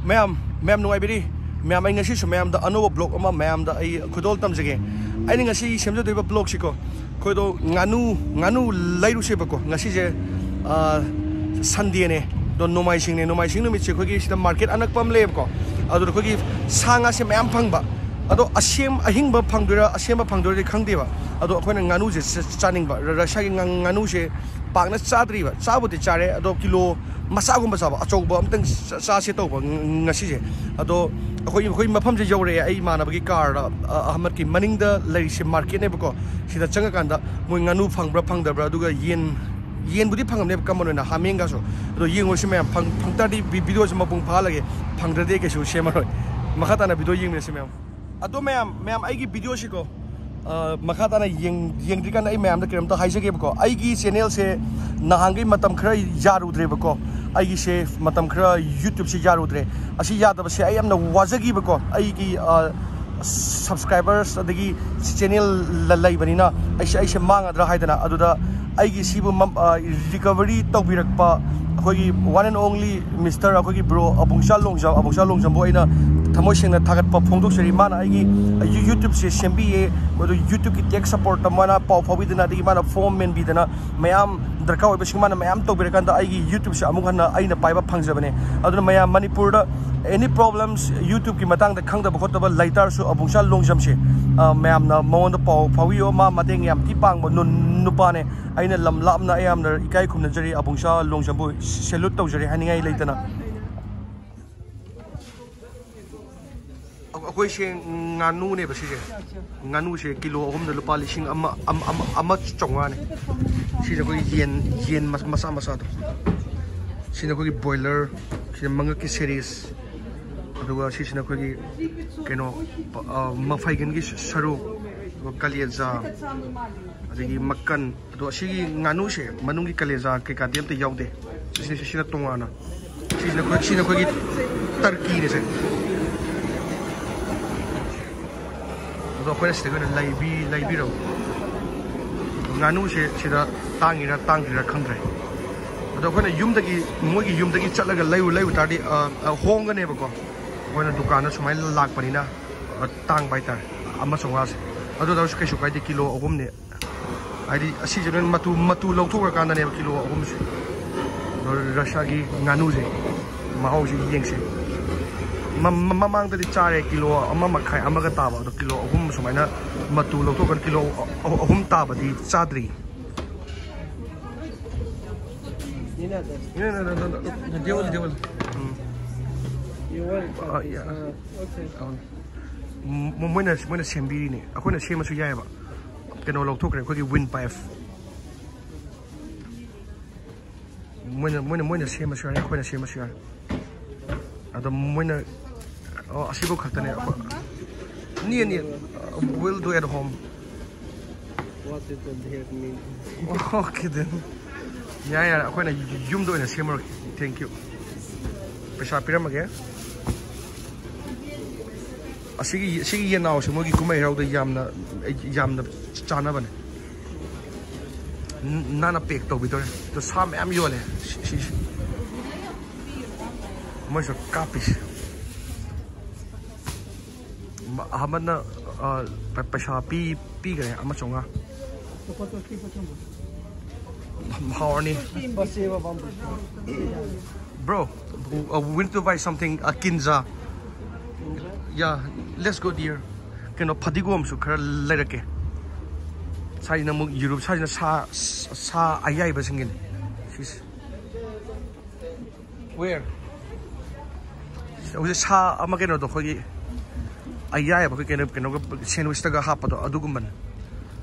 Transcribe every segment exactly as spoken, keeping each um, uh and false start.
ꯃꯌꯥꯝ ꯃꯌꯥꯝ ꯅꯨꯡꯉꯥꯏꯕꯤꯔꯤ? ꯃꯌꯥꯝ, ꯑꯩ ꯉꯁꯤꯁꯨ ꯃꯌꯥꯝꯗ ꯑꯅꯧꯕ ꯕ꯭ꯂꯣꯛ ꯑꯃ ꯃꯌꯥꯝꯗ ꯑꯩ ꯈꯨꯗꯣꯜ ꯇꯝꯖꯒꯦ꯫ ꯑꯩꯅ ꯉꯁꯤ ꯁꯦꯝꯖꯗꯣꯏꯕ ꯕ꯭ꯂꯣꯛꯁꯤꯀꯣ, ꯑꯩꯈꯣꯏꯗꯣ ꯉꯥꯅꯨ ꯉꯥꯅꯨ ꯂꯩꯔꯨꯁꯦꯕꯀꯣ꯫ ꯉꯁꯤꯁꯦ ꯁꯟꯗꯦꯅꯦ, ꯑꯗꯣ ꯅꯣꯡꯃꯥꯏꯖꯤꯡꯅꯦ꯫ ꯅꯣꯡꯃꯥꯏꯖꯤꯡ ꯅꯨꯃꯤꯠꯁꯦ ꯑꯩꯈꯣꯏꯒꯤ ꯁꯤꯗ ꯃꯥꯔꯀꯦꯠ ꯑꯅꯛꯄ ꯑꯃ ꯂꯩꯌꯦꯕꯀꯣ, ꯑꯗꯨꯗ ꯑꯩꯈꯣꯏꯒꯤ ꯁꯥ ꯉꯥꯁꯦ ꯃꯌꯥꯝ ꯐꯪꯕ꯫ ꯑꯗꯣ ꯑꯁꯦꯝ ꯑꯍꯤꯡꯕ ꯐꯪꯗꯣꯏꯔꯥ ꯑꯁꯦꯝꯕ ꯐꯪꯗꯣꯏꯔꯗꯤ ꯈꯪꯗꯦꯕ꯫ ꯑꯗꯣ ꯑꯩꯈꯣꯏꯅ ꯉꯥꯅꯨꯁꯦ ꯆꯥꯅꯤꯡꯕ꯫ ꯔꯁꯤꯌꯥꯒꯤ ꯉꯥꯅꯨꯁꯦ ꯄꯥꯛꯅ ꯆꯥꯗ꯭ꯔꯤꯕ꯫ ꯆꯥꯕꯨꯗꯤ ꯆꯥꯔꯦ, ꯑꯗꯣ ꯀꯤꯂꯣ ꯃꯆꯥꯒꯨꯝꯕ ꯆꯥꯕ, ꯑꯆꯧꯕ ꯑꯝꯇꯪ ꯆꯥꯁꯦ ꯇꯧꯕ ꯉꯁꯤꯁꯦ꯫ ꯑꯗꯣ ꯑꯩꯈꯣꯏ ꯑꯩꯈꯣꯏ ꯃꯐꯝꯁꯦ ꯌꯧꯔꯛꯑꯦ꯫ ꯑꯩ ꯏꯃꯥꯟꯅꯕꯒꯤ ꯀꯥꯔꯗ ꯑꯍꯃꯠꯀꯤ ꯃꯅꯤꯡꯗ ꯂꯩꯔꯤꯁꯦ ꯃꯥꯔꯀꯦꯠꯅꯦꯕꯀꯣ꯫ ꯁꯤꯗ ꯆꯪꯉꯀꯥꯟꯗ ꯃꯣꯏ ꯉꯥꯅꯨ ꯐꯪꯕ꯭ꯔꯥ ꯐꯪꯗꯕ꯭ꯔꯥ, ꯑꯗꯨꯒ ꯌꯦꯟ ꯌꯦꯟꯕꯨꯗꯤ ꯐꯪꯉꯝꯅꯦꯕ, ꯀꯃꯟ ꯑꯣꯏꯅ ꯍꯥꯃꯦꯡꯒꯁꯨ꯫ ꯑꯗꯣ ꯌꯦꯡꯉꯨꯔꯁꯤ ꯃꯌꯥꯝ, ꯐꯪ ꯐꯪ ꯇꯥꯔꯗꯤ ꯚꯤꯗꯤꯑꯣꯁꯦ ꯃꯄꯨꯡ ꯐꯥꯍꯜꯂꯒꯦ, ꯐꯪꯗ꯭ꯔꯗꯤ ꯑꯩ ꯀꯩꯁꯨ ꯁꯦꯝꯃꯔꯣꯏ꯫ ꯃꯈꯥ ꯇꯥꯅ ꯚꯤꯗꯤꯑꯣ ꯌꯦꯡꯃꯤꯟꯅꯁꯤ ꯃꯌꯥꯝ꯫ ꯑꯗꯣ ꯃꯌꯥꯝ ꯃꯌꯥꯝ ꯑꯩꯒꯤ ꯚꯤꯗꯤꯑꯣꯁꯤꯀꯣ, ꯃꯈꯥ ꯇꯥꯅ ꯌꯦꯡꯗ꯭ꯔꯤꯀꯥꯟꯗ ꯑꯩ ꯃꯌꯥꯝꯗ ꯀꯩꯅꯣꯝꯇ ꯍꯥꯏꯖꯒꯦꯕꯀꯣ꯫ ꯑꯩꯒꯤ ꯆꯦꯅꯦꯜꯁꯦ ꯅꯍꯥꯟꯈꯩ ꯃꯇꯝ ꯈꯔ ꯌꯥꯔꯨꯗ꯭ꯔꯦꯕꯀꯣ꯫ ꯑꯩꯒꯤꯁꯦ ꯃꯇꯝ ꯈꯔ ꯌꯨꯇ꯭ꯌꯨꯕꯁꯦ ꯌꯥꯔꯨꯗ꯭ꯔꯦ꯫ ꯑꯁꯤ ꯌꯥꯗꯕꯁꯦ ꯑꯩ ꯌꯥꯝꯅ ꯋꯥꯖꯈꯤꯕꯀꯣ꯫ ꯑꯩꯒꯤ ꯁꯕꯁꯀ꯭ꯔꯥꯏꯕꯔꯁ ꯑꯗꯒꯤ ꯆꯦꯅꯦꯜ ꯂꯩꯕꯅꯤꯅ ꯑꯩꯁꯦ ꯑꯩꯁꯦ ꯃꯥꯡꯒꯗ꯭ꯔꯥ ꯍꯥꯏꯗꯅ꯫ ꯑꯗꯨꯗ ꯑꯩꯒꯤ ꯁꯤꯕꯨ ꯔꯤꯀꯕꯔꯤ ꯇꯧꯕꯤꯔꯛꯄ ꯑꯩꯈꯣꯏꯒꯤ one and only Mister ꯑꯩꯈꯣꯏꯒꯤ ꯕ꯭ꯔꯣ ꯑꯕꯨꯡꯆꯥ ꯂꯣꯡꯖꯝ, ꯑꯕꯨꯡꯆꯥ ꯂꯣꯡꯖꯝꯕꯨ ꯑꯩꯅ ꯊꯃꯣꯏ ꯁꯦꯡꯅ ꯊꯥꯒꯠꯄ ꯐꯣꯡꯗꯣꯛꯆꯔꯤ꯫ ꯃꯥꯅ ꯑꯩꯒꯤ ꯌꯨꯇ꯭ꯌꯨꯕꯁꯦ ꯁꯦꯝꯕꯤꯌꯦ꯫ ꯃꯗꯨ ꯌꯨꯇ꯭ꯌꯨꯕꯀꯤ ꯇꯦꯛ ꯁꯞꯄꯣꯔꯠꯇ ꯃꯥꯅ ꯄꯥꯎ ꯐꯥꯎꯕꯤꯗꯅ, ꯑꯗꯒꯤ ꯃꯥꯅ ꯐꯣꯝ ꯃꯦꯟꯕꯤꯗꯅ, ꯃꯌꯥꯝ ꯗꯔꯀꯥꯔ ꯑꯣꯏꯕꯁꯤꯡ ꯃꯥꯅ ꯃꯌꯥꯝ ꯇꯧꯕꯤꯔꯀꯥꯟꯗ ꯑꯩꯒꯤ ꯌꯨꯇ꯭ꯌꯨꯕꯁꯦ ꯑꯃꯨꯛ ꯍꯟꯅ ꯑꯩꯅ ꯄꯥꯏꯕ ꯐꯪꯖꯕꯅꯦ꯫ ꯑꯗꯨꯅ ꯃꯌꯥꯝ ꯃꯅꯤꯄꯨꯔꯗ any problems, ꯌꯨꯇ꯭ꯌꯨꯕꯀꯤ ꯃꯇꯥꯡꯗ ꯈꯪꯗꯕ ꯈꯣꯠꯇꯕ ꯂꯩꯇꯥꯔꯁꯨ ꯑꯕꯨꯡꯆꯥ ꯂꯣꯡꯖꯝꯁꯦ ꯃꯌꯥꯝꯅ ꯃꯉꯣꯟꯗ ꯄꯥꯎ ꯐꯥꯎꯕꯤꯌꯣ꯫ ꯃꯥ ꯃꯇꯦꯡ ꯌꯥꯝ ꯊꯤ ꯄꯥꯡꯕ ꯅꯨꯄꯥꯅꯦ꯫ ꯑꯩꯅ ꯂꯝ ꯂꯥꯞꯅ ꯑꯩ ꯌꯥꯝꯅ ꯏꯀꯥꯏ ꯈꯨꯝꯅꯖꯔꯤ꯫ ꯑꯕꯨꯡꯆꯥ ꯂꯣꯡꯖꯝꯕꯨ ꯁꯦꯂꯨꯠ ꯇꯧꯖꯔꯤ, ꯍꯥꯏꯅꯤꯡꯉꯥꯏ ꯂꯩꯇꯅ꯫ ꯑꯩꯈꯣꯏꯁꯦ ꯉꯥꯅꯨꯅꯦꯕ ꯁꯤꯁꯦ꯫ ꯉꯥꯅꯨꯁꯦ ꯀꯤꯂꯣ ꯑꯍꯨꯝꯗ ꯂꯨꯄꯥ ꯂꯤꯁꯤꯡ ꯑꯃ, ꯑꯃ, ꯑꯃ, ꯑꯃ ꯆꯥꯝꯃꯉꯥꯅꯦ꯫ ꯁꯤꯁꯦ ꯑꯩꯈꯣꯏꯒꯤ ꯌꯦꯟ, ꯌꯦꯟ ꯃꯆꯥ ꯃꯆꯥꯗꯣ꯫ ꯁꯤꯅ ꯑꯩꯈꯣꯏꯒꯤ ꯕꯣꯏꯂꯔ, ꯁꯤꯅ ꯃꯉꯛꯀꯤ ꯁꯦꯔꯤꯁ, ꯑꯗꯨꯒ ꯁꯤꯁꯤꯅ ꯑꯩꯈꯣꯏꯒꯤ ꯀꯩꯅꯣ, ꯃꯐꯩꯒꯟꯒꯤ ꯁꯔꯨ, ꯑꯗꯨꯒ ꯀꯂꯦꯖꯥ, ꯑꯗꯒꯤ ꯃꯀꯟ꯫ ꯑꯗꯣ ꯑꯁꯤꯒꯤ ꯉꯥꯅꯨꯁꯦ ꯃꯅꯨꯡꯒꯤ ꯀꯂꯦꯖꯥ ꯀꯩꯀꯥꯗꯤ ꯑꯝꯇ ꯌꯥꯎꯗꯦ꯫ ꯁꯤꯅ ꯁꯤꯅ ꯇꯣꯉꯥꯟꯅ꯫ ꯁꯤꯁꯤꯅ ꯑꯩꯈꯣꯏ ꯁꯤꯅ ꯑꯩꯈꯣꯏꯒꯤ ꯇꯔꯀꯤꯅꯦ ꯁꯦ꯫ ꯑꯗꯣ ꯑꯩꯈꯣꯏꯅ ꯁꯤꯗꯒꯤ ꯑꯣꯏꯅ ꯂꯩꯕꯤ ꯂꯩꯕꯤꯔꯕ꯫ ꯉꯥꯅꯨꯁꯦ ꯁꯤꯗ ꯇꯥꯡꯉꯤꯔꯥ ꯇꯥꯡꯗ꯭ꯔꯤꯔꯥ ꯈꯪꯗ꯭ꯔꯦ꯫ ꯑꯗꯣ ꯑꯩꯈꯣꯏꯅ ꯌꯨꯝꯗꯒꯤ, ꯃꯣꯏꯒꯤ ꯌꯨꯝꯗꯒꯤ ꯆꯠꯂꯒ ꯂꯩꯔꯨ, ꯂꯩꯔꯨ ꯇꯥꯔꯗꯤ, ꯑ, ꯑ, ꯍꯣꯡꯒꯅꯦꯕꯀꯣ꯫ ꯑꯩꯈꯣꯏꯅ ꯗꯨꯀꯥꯟꯗ ꯁꯨꯃꯥꯏꯅ ꯂꯥꯛꯄꯅꯤꯅ, ꯑ, ꯇꯥꯡꯕ ꯍꯥꯏꯇꯥꯔꯦ, ꯑꯃ ꯆꯥꯝꯃꯉꯥꯁꯦ꯫ ꯑꯗꯨ ꯑꯣꯏꯔꯁꯨ ꯀꯩꯁꯨ ꯀꯥꯏꯗꯦ, ꯀꯤꯂꯣ ꯑꯍꯨꯝꯅꯦ꯫ ꯍꯥꯏꯗꯤ ꯑꯁꯤꯁꯦ ꯂꯣꯏꯅ ꯃꯇꯨ, ꯃꯇꯨ ꯂꯧꯊꯣꯛꯈ꯭ꯔꯀꯥꯟꯗꯅꯦꯕ ꯀꯤꯂꯣ ꯑꯍꯨꯝꯁꯦ꯫ ꯑꯗꯣ ꯔꯁꯤꯌꯥꯒꯤ ꯉꯥꯅꯨꯁꯦ ꯃꯍꯥꯎꯁꯦ ꯌꯦꯡꯁꯦ꯫ ꯃ-, ꯃ-, ꯃꯃꯥꯡꯗꯗꯤ ꯆꯥꯔꯦ, ꯀꯤꯂꯣ ꯑꯃ ꯃꯈꯥꯏ, ꯑꯃꯒ ꯇꯥꯕ꯫ ꯑꯗꯣ ꯀꯤꯂꯣ ꯑꯍꯨꯝ ꯁꯨꯃꯥꯏꯅ ꯃꯇꯨ ꯂꯧꯊꯣꯛꯈ꯭ꯔ ꯀꯤꯂꯣ ꯑ-, ꯑꯍꯨꯝ ꯇꯥꯕꯗꯤ ꯆꯥꯗ꯭ꯔꯤ꯫ Ninada. No, no, no, no, no. Deal with it, deal with it. Um. You want Uh, yeah. Uh, okay. ꯎꯝ, ꯃꯣꯏꯅ, ꯃꯣꯏꯅ ꯁꯦꯝꯕꯤꯔꯤꯅꯦ, ꯑꯩꯈꯣꯏꯅ ꯁꯦꯝꯃꯁꯨ ꯌꯥꯏꯑꯕ꯫ ꯀꯩꯅꯣ ꯂꯧꯊꯣꯛꯈ꯭ꯔꯦ, ꯑꯩꯈꯣꯏꯒꯤ ꯋꯤꯟ ꯄꯥꯏꯞ꯫ ꯃꯣꯏꯅ, ꯃꯣꯏꯅ, ꯃꯣꯏꯅ ꯁꯦꯝꯃꯁꯨ ꯌꯥꯔꯦ, ꯑꯩꯈꯣꯏꯅ ꯁꯦꯝꯃꯁꯨ ꯌꯥꯔꯦ꯫ ꯑꯗꯣ ꯃꯣꯏꯅ, ꯑꯣ, ꯑꯁꯤꯕꯨ ꯈꯛꯇꯅꯦ ꯑꯩꯈꯣꯏ꯫ ꯅꯤꯌꯦ, ꯅꯤꯌꯦ, we'll do at home. What did the head mean? Okay then. ꯌꯥꯔꯦ, ꯌꯥꯔꯦ, ꯑꯩꯈꯣꯏꯅ ꯌꯨꯝꯗ ꯑꯣꯏꯅ ꯁꯦꯝꯃꯨꯔꯒꯦ꯫ Thank you. ꯄꯩꯁꯥ ꯄꯤꯔꯝꯃꯒꯦ꯫ ꯑꯁꯤꯒꯤ, ꯑꯁꯤꯒꯤ ꯌꯦꯅꯥꯎꯁꯦ ꯃꯣꯏꯒꯤ ꯀꯨꯝꯍꯩ ꯍꯔꯥꯎꯗ ꯌꯥꯝꯅ, ꯌꯥꯝꯅ ꯆꯥꯅꯕꯅꯦ꯫ ꯅ-, ꯅꯥꯟꯅ ꯄꯦꯛ ꯇꯧꯕꯤꯗꯧꯔꯦ꯫ ꯑꯗꯣ ꯁꯥ ꯃꯌꯥꯝ ꯌꯣꯜꯂꯦ꯫ ꯁꯤ, ꯁꯤ, ꯁꯤ꯫ ꯃꯣꯏꯁꯨ ꯀꯥꯞꯄꯤꯁꯦ꯫ ꯑꯍꯃꯗꯅ, ꯑ, ꯄ-, ꯄꯩꯁꯥ ꯄꯤ-, ꯄꯤꯈ꯭ꯔꯦ ꯑꯃ ꯆꯥꯝꯃꯉꯥ꯫ ꯍꯥꯎꯔꯅꯤ꯫ Спасибо вам. Bro, uh, we need to buy something, uh, kinza. Yeah, let's go, dear. ꯀꯩꯅꯣ, ꯐꯗꯤꯒꯣꯝꯁꯨ ꯈꯔ ꯂꯩꯔꯛꯀꯦ꯫ ꯁꯥꯏꯁꯤꯅ ꯑꯃꯨꯛ ꯌꯨꯔꯨꯞ, ꯁꯥꯏꯁꯤꯅ ꯁꯥ, ꯁꯥ ꯑꯌꯥꯏꯕꯁꯤꯡꯒꯤꯅꯤ꯫ ꯁꯤꯁꯦ꯫ Where? ꯍꯧꯖꯤꯛ ꯁꯥ ꯑꯃ, ꯀꯩꯅꯣꯗꯣ, ꯑꯩꯈꯣꯏꯒꯤ ꯑꯌꯥꯏꯕ, ꯑꯩꯈꯣꯏ ꯀꯩꯅꯣ, ꯀꯩꯅꯣꯒ ꯁꯦꯟꯋꯤꯁꯇꯒ ꯍꯥꯞꯄꯗꯣ, ꯑꯗꯨꯒꯨꯝꯕꯅꯦ꯫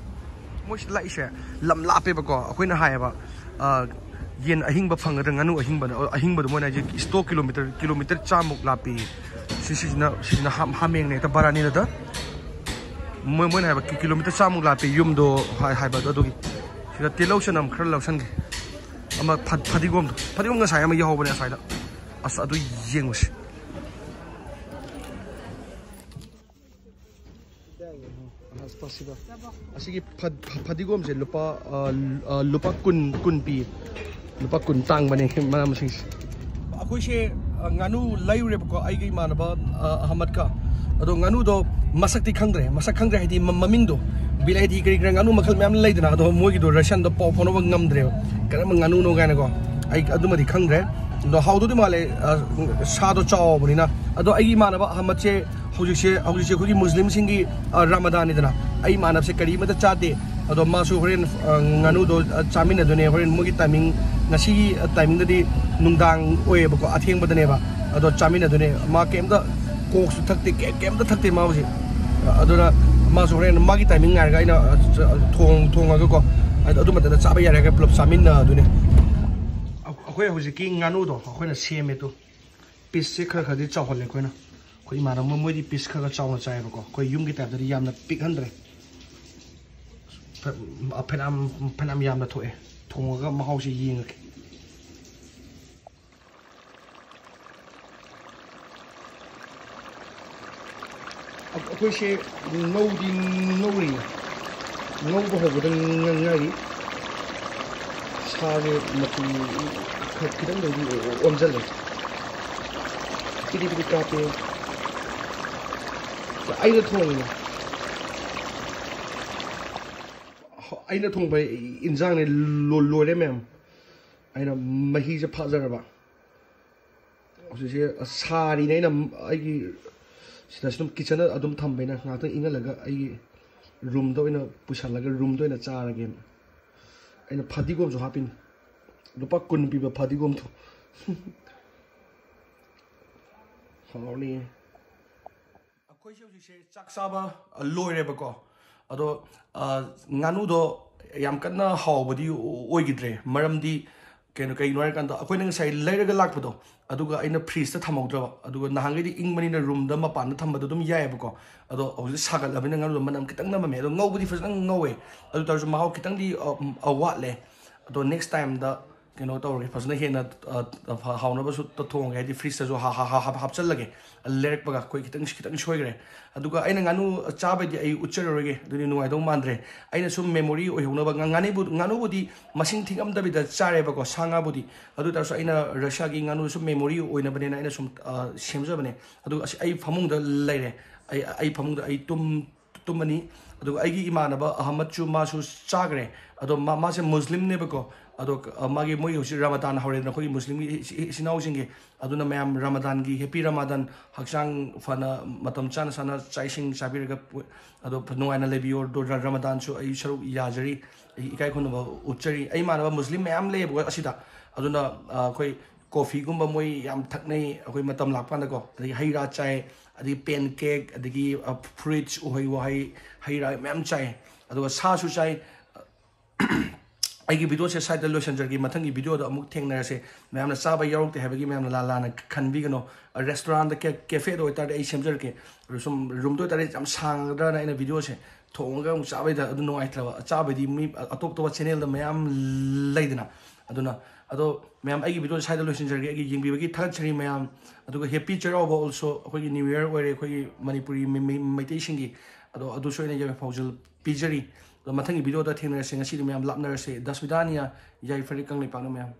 ꯃꯣꯏꯁꯤ ꯂꯥꯛꯏꯁꯦ ꯂꯝ ꯂꯥꯞꯄꯦꯕꯀꯣ꯫ ꯑꯩꯈꯣꯏꯅ ꯍꯥꯏꯌꯦꯕ, ꯑ, ꯌꯦꯟ ꯑꯍꯤꯡꯕ ꯐꯪꯒꯗ꯭ꯔꯥ, ꯉꯥꯅꯨ ꯑꯍꯤꯡꯕꯗ, ꯑ, ꯑꯍꯤꯡꯕꯗꯣ ꯃꯣꯏꯅ ꯍꯥꯏꯁꯦ ꯏꯁꯇꯣꯛ ꯀꯤꯂꯣꯃꯤꯇꯔ, ꯀꯤꯂꯣꯃꯤꯇꯔ ꯆꯥꯝꯃꯨꯛ ꯂꯥꯞꯄꯤ꯫ ꯁꯤ, ꯁꯤꯁꯤꯅ, ꯁꯤꯁꯤꯅ ꯍꯥ-, ꯍꯥꯃꯦꯡꯅꯦ, ꯍꯦꯛꯇ ꯕꯥꯔꯥꯅꯤꯗ꯫ ꯃꯣꯏ, ꯃꯣꯏꯅ ꯍꯥꯏꯕ ꯀꯤ-, ꯀꯤꯂꯣꯃꯤꯇꯔ ꯆꯥꯝꯃꯨꯛ ꯂꯥꯞꯄꯤ ꯌꯨꯝꯗꯣ ꯍꯥꯏ-, ꯍꯥꯏꯕ ꯑꯗꯣ꯫ ꯑꯗꯨꯒꯤ ꯁꯤꯗ ꯇꯤꯜꯍꯧ ꯆꯅꯝ ꯈꯔ ꯂꯧꯁꯟꯒꯦ꯫ ꯑꯃ ꯐ-, ꯐꯗꯤꯒꯣꯝꯗꯣ, ꯐꯗꯤꯒꯣꯝ ꯉꯁꯥꯏ ꯑꯃ ꯌꯥꯎꯍꯧꯕꯅꯦ ꯑꯁ꯭ꯋꯥꯏꯗ꯫ ꯑꯁ, ꯑꯗꯨ ꯌꯦꯡꯉꯨꯁꯤ꯫ ꯑꯁꯤꯒꯤ ꯐ-, ꯐ-, ꯐꯗꯤꯒꯣꯝꯁꯦ ꯂꯨꯄꯥ, ꯑ, ꯑ, ꯂꯨꯄꯥ ꯀꯨꯟ, ꯀꯨꯟ ꯄꯤ꯫ ꯂꯨꯄꯥ ꯀꯨꯟ ꯇꯥꯡꯕꯅꯦ ꯃꯅꯥ ꯃꯁꯤꯡꯁꯦ꯫ ꯑꯩꯈꯣꯏꯁꯦ, ꯑ, ꯉꯥꯅꯨ ꯂꯩꯔꯨꯔꯦꯕꯀꯣ, ꯑꯩꯒꯤ ꯏꯃꯥꯟꯅꯕ, ꯑ, ꯑꯍꯃꯗꯀ꯫ ꯑꯗꯣ ꯉꯥꯅꯨꯗꯣ ꯃꯁꯛꯇꯤ ꯈꯪꯗ꯭ꯔꯦ, ꯃꯁꯛ ꯈꯪꯗ꯭ꯔꯦ ꯍꯥꯏꯗꯤ ꯃ-, ꯃꯃꯤꯡꯗꯣ꯫ ꯕꯤꯂꯥꯏꯇꯤ ꯀꯔꯤ ꯀꯔꯥ ꯉꯥꯅꯨ ꯃꯈꯜ ꯃꯌꯥꯝ ꯂꯩꯗꯅ, ꯑꯗꯣ ꯃꯣꯏꯒꯤꯗꯣ ꯔꯁꯟꯗꯣ ꯄꯥꯎ ꯐꯥꯎꯅꯕ ꯉꯝꯗ꯭ꯔꯦꯕ, ꯀꯔꯝꯕ ꯉꯥꯅꯨꯅꯣ ꯀꯥꯏꯅꯀꯣ꯫ ꯑꯩ ꯑꯗꯨꯃꯗꯤ ꯈꯪꯗ꯭ꯔꯦ꯫ ꯑꯗꯣ ꯍꯥꯎꯗꯧꯗꯤ ꯃꯥꯜꯂꯦ, ꯑ, ꯁꯥꯗꯣ ꯆꯥꯎꯕꯅꯤꯅ꯫ ꯑꯗꯣ ꯑꯩꯒꯤ ꯏꯃꯥꯟꯅꯕ ꯑꯍꯃꯗꯁꯦ ꯍꯧꯖꯤꯛꯁꯦ, ꯍꯧꯖꯤꯛꯁꯦ ꯑꯩꯈꯣꯏꯒꯤ ꯃꯨꯁꯂꯤꯝꯁꯤꯡꯒꯤ, ꯑ, ꯔꯃꯗꯥꯟꯅꯤꯗꯅ, ꯑꯩ ꯏꯃꯥꯟꯅꯕꯁꯦ ꯀꯔꯤꯃꯠꯇ ꯆꯥꯗꯦ꯫ ꯑꯗꯣ ꯃꯥꯁꯨ ꯍꯣꯔꯦꯟ, ꯑ, ꯉꯥꯅꯨꯗꯣ, ꯑ, ꯆꯥꯃꯤꯟꯅꯗꯣꯏꯅꯦ꯫ ꯍꯣꯔꯦꯟ ꯃꯣꯏꯒꯤ ꯇꯥꯏꯃꯤꯡ, ꯉꯁꯤꯒꯤ, ꯑ, ꯇꯥꯏꯃꯤꯡꯗꯗꯤ ꯅꯨꯡꯗꯥꯡ ꯑꯣꯏꯌꯦꯕꯀꯣ, ꯑꯊꯦꯡꯕꯗꯅꯦꯕ꯫ ꯑꯗꯣ ꯆꯥꯃꯤꯟꯅꯗꯣꯏꯅꯦ꯫ ꯃꯥ ꯀꯩꯝꯇ, ꯀꯣꯛꯁꯨ ꯊꯛꯇꯦ, ꯀꯩ-, ꯀꯩꯝꯇ ꯊꯛꯇꯦ ꯃꯥ ꯍꯧꯖꯤꯛ꯫ ꯑꯗꯨꯅ ꯃꯥꯁꯨ ꯍꯣꯔꯦꯟ ꯃꯥꯒꯤ ꯇꯥꯏꯃꯤꯡ ꯉꯥꯏꯔꯒ ꯑꯩꯅ, ꯑ, ꯆ-, ꯊꯣꯡ-, ꯊꯣꯡꯉꯒꯀꯣ, ꯑꯗꯨ, ꯑꯗꯨ ꯃꯇꯝꯗ ꯆꯥꯕ ꯌꯥꯔꯦ ꯍꯥꯏꯔꯒ ꯄꯨꯂꯞ ꯆꯥꯃꯤꯟꯅꯗꯣꯏꯅꯦ꯫ ꯑꯩꯈꯣꯏ ꯍꯧꯖꯤꯛꯀꯤ ꯉꯥꯅꯨꯗꯣ ꯑꯩꯈꯣꯏꯅ ꯁꯦꯝꯃꯦ ꯇꯨ꯫ ꯄꯤꯁꯁꯦ ꯈꯔ ꯈꯔꯗꯤ ꯆꯥꯎꯍꯜꯂꯦ ꯑꯩꯈꯣꯏꯅ꯫ ꯑꯩꯈꯣꯏ ꯏꯃꯥꯟꯅꯕ ꯃꯣꯏꯗꯤ ꯄꯤꯁ ꯈꯔ ꯈꯔ ꯆꯥꯎꯅ ꯆꯥꯏꯌꯦꯕꯀꯣ꯫ ꯑꯩꯈꯣꯏ ꯌꯨꯝꯒꯤ ꯇꯥꯏꯞꯇꯗꯤ ꯌꯥꯝꯅ ꯄꯤꯛꯍꯟꯗ꯭ꯔꯦ꯫ ꯐ-, ꯐꯅꯌꯥꯝ, ꯐꯅꯌꯥꯝ ꯌꯥꯝꯅ ꯊꯣꯛꯑꯦ꯫ ꯊꯣꯡꯉꯒ ꯃꯍꯥꯎꯁꯦ ꯌꯦꯡꯉꯒꯦ꯫ ꯑꯩꯈꯣꯏꯁꯦ ꯉꯧꯗꯤ ꯉꯧꯔꯤ, ꯉꯧꯕ ꯍꯧꯕꯗ ꯉ-, ꯉꯥꯏꯔꯤ꯫ ꯁꯥꯁꯦ ꯃꯆꯨ ꯈ-, ꯈꯤꯇꯪꯗꯤ ꯑꯣꯟꯁꯤꯜꯂꯦ꯫ ꯄꯤꯗꯤ ꯄꯤꯗꯤ ꯀꯥꯞꯄꯦ꯫ ꯑꯩꯅ ꯊꯣꯡꯉꯤꯅꯦ꯫ ꯑꯩꯅ ꯊꯣꯡꯕ ꯏꯟꯖꯥꯡꯅꯦ꯫ ꯂꯣ-, ꯂꯣꯏꯔꯦ ꯃꯌꯥꯝ꯫ ꯑꯩꯅ ꯃꯍꯤꯁꯦ ꯐꯥꯖꯔꯕ꯫ ꯍꯧꯖꯤꯛꯁꯦ ꯁꯥꯔꯤꯅꯦ꯫ ꯑꯩꯅ ꯑꯩꯒꯤ ꯁꯤꯗꯁꯨ ꯑꯗꯨꯝ ꯀꯤꯠꯆꯟꯗ ꯑꯗꯨꯝ ꯊꯝꯕ꯫ ꯑꯩꯅ ꯉꯥꯏꯍꯥꯛꯇꯪ ꯏꯪꯍꯜꯂꯒ ꯑꯩꯒꯤ ꯔꯨꯝꯗ ꯑꯣꯏꯅ ꯄꯨꯁꯜꯂꯒ ꯔꯨꯝꯗ ꯑꯣꯏꯅ ꯆꯥꯔꯒꯦꯅ꯫ ꯑꯩꯅ ꯐꯗꯤꯒꯣꯝꯁꯨ ꯍꯥꯞꯄꯤꯅꯤ, ꯂꯨꯄꯥ ꯀꯨꯟ ꯄꯤꯕ ꯐꯗꯤꯒꯣꯝꯗꯣ꯫ ꯍꯥꯎꯅꯤ꯫ ꯑꯩꯈꯣꯏꯁꯦ ꯍꯧꯖꯤꯛꯁꯦ ꯆꯥꯛ ꯆꯥꯕ, ꯑ, ꯂꯣꯏꯔꯦꯕꯀꯣ꯫ ꯑꯗꯣ, ꯑ, ꯉꯥꯅꯨꯗꯣ ꯌꯥꯝ ꯀꯟꯅ ꯍꯥꯎꯕꯗꯤ ꯑꯣꯏꯈꯤꯗ꯭ꯔꯦ, ꯃꯔꯝꯗꯤ ꯀꯩꯅꯣ, ꯀꯩꯒꯤꯅꯣ ꯍꯥꯏꯔꯀꯥꯟꯗ ꯑꯩꯈꯣꯏꯅ ꯉꯁꯥꯏ ꯂꯩꯔꯒ ꯂꯥꯛꯄꯗꯣ, ꯑꯗꯨꯒ ꯑꯩꯅ ꯐ꯭ꯔꯤꯖꯇ ꯊꯝꯍꯧꯗ꯭ꯔꯕ꯫ ꯑꯗꯨꯒ ꯅꯍꯥꯟꯈꯩꯗꯤ ꯏꯪꯕꯅꯤꯅ ꯔꯨꯝꯗ ꯃꯄꯥꯟꯗ ꯊꯝꯕꯗꯣ ꯑꯗꯨꯝ ꯌꯥꯏꯑꯕꯀꯣ꯫ ꯑꯗꯣ ꯍꯧꯖꯤꯛ ꯁꯥꯒꯠꯂꯕꯅꯤꯅ ꯉꯥꯅꯨꯗꯣ ꯃꯅꯝ ꯈꯤꯇꯪ ꯅꯝꯃꯝꯃꯦ꯫ ꯑꯗꯣ ꯉꯧꯕꯗꯤ ꯐꯖꯅ ꯉꯧꯋꯦ, ꯑꯗꯨ ꯇꯥꯔꯁꯨ ꯃꯍꯥꯎ ꯈꯤꯇꯪꯗꯤ, ꯑ, ꯑ, ꯋꯥꯠꯂꯦ꯫ ꯑꯗꯣ ꯅꯦꯛꯁ ꯇꯥꯏꯝꯗ ꯀꯩꯅꯣ ꯇꯧꯔꯒꯦ, ꯐꯖꯅ ꯍꯦꯟꯅ ꯑ, ꯑ, ꯍꯥꯎꯅꯕꯁꯨ ꯊꯣꯡꯉꯒꯦ, ꯍꯥꯏꯗꯤ ꯐ꯭ꯔꯤꯖꯇꯁꯨ ꯍꯥ- ꯍꯥ- ꯍꯥ- ꯍꯥꯞꯆꯜꯂꯒꯦ꯫ ꯂꯩꯔꯛꯄꯒ ꯑꯩꯈꯣꯏ ꯈꯤꯇꯪ ꯈꯤꯇꯪ ꯁꯣꯏꯈ꯭ꯔꯦ꯫ ꯑꯗꯨꯒ ꯑꯩꯅ ꯉꯥꯅꯨ ꯆꯥꯕꯩꯗꯤ ꯑꯩ ꯎꯠꯆꯔꯔꯣꯏꯒꯦ, ꯑꯗꯨꯗꯤ ꯅꯨꯡꯉꯥꯏꯗꯧ ꯃꯥꯟꯗ꯭ꯔꯦ꯫ ꯑꯩꯅ ꯁꯨꯝ ꯃꯦꯃꯣꯔꯤ ꯑꯣꯏꯍꯧꯅꯕ ꯉꯥ- ꯉꯥꯅꯨꯕꯨ- ꯉꯥꯅꯨꯕꯨꯗꯤ ꯃꯁꯤꯡ ꯊꯤꯉꯝꯗꯕꯤꯗ ꯆꯥꯔꯦꯕꯀꯣ, ꯁꯥ ꯉꯥꯕꯨꯗꯤ꯫ ꯑꯗꯨ ꯑꯣꯏ ꯇꯥꯔꯁꯨ ꯑꯩꯅ ꯔꯁꯤꯌꯥꯒꯤ ꯉꯥꯅꯨ ꯁꯨꯝ ꯃꯦꯃꯣꯔꯤ ꯑꯣꯏꯅꯕꯅꯦꯅ ꯑꯩꯅ ꯁꯨꯝ ꯑ, ꯁꯦꯝꯖꯕꯅꯦ꯫ ꯑꯗꯨꯒ ꯑꯁ, ꯑꯩ ꯐꯃꯨꯡꯗ ꯂꯩꯔꯦ꯫ ꯑꯩ ꯑꯩ ꯐꯃꯨꯡꯗ ꯑꯩ ꯇꯨꯝ ꯇꯨꯝꯃꯅꯤ꯫ ꯑꯗꯨꯒ ꯑꯩꯒꯤ ꯏꯃꯥꯟꯅꯕ ꯑꯍꯃꯗꯁꯨ ꯃꯥꯁꯨ ꯆꯥꯈ꯭ꯔꯦ꯫ ꯑꯗꯣ ꯃꯥ- ꯃꯥꯁꯦ ꯃꯨꯁꯂꯤꯝꯅꯦꯕꯀꯣ꯫ ꯑꯗꯣ ꯑ, ꯃꯥꯒꯤ ꯃꯣꯏ ꯍꯧꯖꯤꯛ ꯔꯃꯗꯥꯟ ꯍꯧꯔꯦꯗꯅ, ꯑꯩꯈꯣꯏꯒꯤ ꯃꯨꯁꯂꯤꯝꯒꯤ ꯏ- ꯏ- ꯏꯆꯤꯟ ꯏꯅꯥꯎꯁꯤꯡꯒꯤ꯫ ꯑꯗꯨꯅ ꯃꯌꯥꯝ ꯔꯃꯗꯥꯟꯒꯤ ꯍꯦꯄꯤ ꯔꯃꯗꯥꯟ, ꯍꯛꯆꯥꯡ ꯐꯅ ꯃꯇꯝ ꯆꯥꯅ ꯆꯥꯅ ꯆꯥꯛ ꯏꯁꯤꯡ ꯆꯥꯕꯤꯔꯒ ꯄꯨ- ꯑꯗꯣ ꯅꯨꯡꯉꯥꯏꯅ ꯂꯩꯕꯤꯌꯣ꯫ ꯑꯗꯣ ꯔ- ꯔꯃꯗꯥꯟꯁꯨ ꯑꯩ ꯁꯔꯨꯛ ꯌꯥꯖꯔꯤ, ꯑꯩ ꯏꯀꯥꯏ ꯈꯨꯝꯅꯕ ꯎꯠꯆꯔꯤ꯫ ꯑꯩ ꯏꯃꯥꯟꯅꯕ ꯃꯨꯁꯂꯤꯝ ꯃꯌꯥꯝ ꯂꯩꯌꯦꯕꯀꯣ ꯑꯁꯤꯗ꯫ ꯑꯗꯨꯅ ꯑ, ꯑꯩꯈꯣꯏ ꯀꯣꯐꯤꯒꯨꯝꯕ ꯃꯣꯏ ꯌꯥꯝ ꯊꯛꯅꯩ ꯑꯩꯈꯣꯏ ꯃꯇꯝ ꯂꯥꯛꯄ ꯀꯥꯟꯗꯀꯣ꯫ ꯑꯗꯒꯤ ꯍꯩ ꯔꯥ ꯆꯥꯏ, ꯑꯗꯒꯤ ꯄꯦꯟ ꯀꯦꯛ, ꯑꯗꯒꯤ ꯐ꯭ꯔꯨꯏꯠꯁ, ꯎꯍꯩ ꯋꯥꯍꯩ, ꯍꯩ ꯔꯥ ꯃꯌꯥꯝ ꯆꯥꯏ꯫ ꯑꯗꯨꯒ ꯁꯥꯁꯨ ꯆꯥꯏ꯫ ꯑꯩꯒꯤ ꯚꯤꯗꯤꯑꯣꯁꯦ ꯁ꯭ꯋꯥꯏꯗ ꯂꯣꯏꯁꯤꯟꯖꯔꯒꯦ꯫ ꯃꯊꯪꯒꯤ ꯚꯤꯗꯤꯑꯣꯗ ꯑꯃꯨꯛ ꯊꯦꯡꯅꯔꯁꯦ꯫ ꯃꯌꯥꯝꯅ ꯆꯥꯕ ꯌꯥꯎꯔꯛꯇꯦ ꯍꯥꯏꯕꯒꯤ ꯃꯌꯥꯝꯅ ꯂꯥ- ꯂꯥꯟꯅ ꯈꯟꯕꯤꯒꯅꯣ꯫ ꯔꯦꯁꯇꯨꯔꯥꯟꯗ, ꯀꯦ- ꯀꯦꯐꯦꯗ ꯑꯣꯏꯇꯥꯔꯗꯤ ꯑꯩ ꯁꯦꯝꯖꯔꯛꯀꯦ꯫ ꯑꯗꯨ ꯁꯨꯝ ꯔꯨꯝꯗ ꯑꯣꯏꯇꯥꯔꯗꯤ ꯌꯥꯝ ꯁꯥꯡꯒꯗ꯭ꯔꯅ ꯑꯩꯅ ꯚꯤꯗꯤꯑꯣꯁꯦ ꯊꯣꯡꯉꯒ ꯑꯃꯨꯛ ꯆꯥꯕꯩꯗ ꯑꯗꯨ ꯅꯨꯡꯉꯥꯏꯇ꯭ꯔꯕ꯫ ꯆꯥꯕꯩꯗꯤ ꯃꯤ ꯑꯇꯣꯞ ꯑꯇꯣꯞꯄ ꯆꯦꯅꯦꯜꯗ ꯃꯌꯥꯝ ꯂꯩꯗꯅ꯫ ꯑꯗꯨꯅ ꯑꯗꯣ ꯃꯌꯥꯝ, ꯑꯩꯒꯤ ꯚꯤꯗꯤꯑꯣꯁꯦ ꯁ꯭ꯋꯥꯏꯗ ꯂꯣꯏꯁꯤꯟꯖꯔꯒꯦ꯫ ꯑꯩꯒꯤ ꯌꯦꯡꯕꯤꯕꯒꯤ ꯊꯥꯒꯠꯆꯔꯤ ꯃꯌꯥꯝ꯫ ꯑꯗꯨꯒ ꯍꯦꯄꯤ ꯆꯩꯔꯥꯎꯕ ꯑꯣꯜꯁꯣ꯫ ꯑꯩꯈꯣꯏꯒꯤ ꯅ꯭ꯌꯨ ꯌꯔ ꯑꯣꯏꯔꯦ ꯑꯩꯈꯣꯏꯒꯤ ꯃꯅꯤꯄꯨꯔꯤ ꯃꯤ- ꯃꯤ- ꯃꯩꯇꯩꯁꯤꯡꯒꯤ꯫ ꯑꯗꯣ ꯑꯗꯨꯁꯨ ꯑꯩꯅ ꯌꯥꯏꯐ ꯄꯥꯎꯖꯦꯜ ꯄꯤꯖꯔꯤ꯫ ꯑꯗꯣ ꯃꯊꯪꯒꯤ ꯚꯤꯗꯤꯑꯣꯗ ꯊꯦꯡꯅꯔꯁꯦ꯫ ꯉꯁꯤꯗꯤ ꯃꯌꯥꯝ ꯂꯥꯞꯅꯔꯁꯦ꯫ ꯗꯁꯕꯤꯗꯥꯅꯤꯌꯥ, ꯌꯥꯏꯐꯔꯦ ꯀꯪꯂꯩꯄꯥꯛꯅ ꯃꯌꯥꯝ꯫